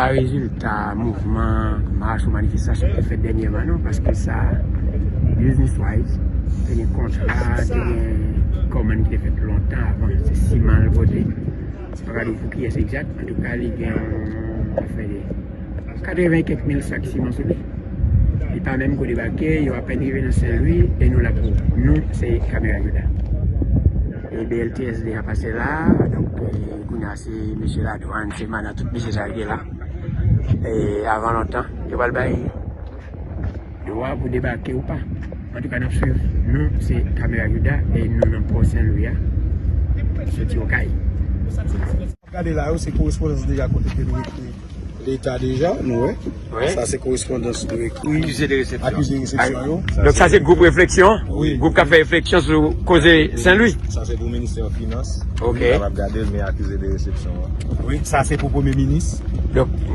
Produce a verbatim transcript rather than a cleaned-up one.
Pa rezilta mouvman, mach ou manifestasyon ki te fèt dènyèman, non, paske sa, business wise, te gen kontra, te gen kòmann ki te fèt lontan avan, se siman l pote. M pa ka di w pou kiyès egzak, antouka, li gen yon afè de katreven kèk mil sak siman sou li. Li pa menm ko debake, yo apèn rive nan Sen Lwi, e nou la pou nou, se Kamera Jodha. E B L T S deja pase la, donk, e, kounye a se mesye ladwann, se mana, tout mesye sa yo ki la. E avan lontan, yo pral bay dwa pou debake ou pa. Antouka, n ap swiv. Nou, se Kamera Jodha, e nou nan pò Sen Lwi a. Soti Okay. Gade la, yo, se korespondans deja kote ke nou ekri Leta deja, nou wè. Wi. Sa se korespondans nou ekri. Akize de resepsyon. Akize de resepsyon yo. Donk sa se gwoup refleksyon? Wi. Gwoup k ap fè refleksyon sou koze Sen Lwi? Sa se pou ministè finans. Ok. Ou kapab gade l, men akize de resepsyon an. Wi, sa se pou premye minis. Donk,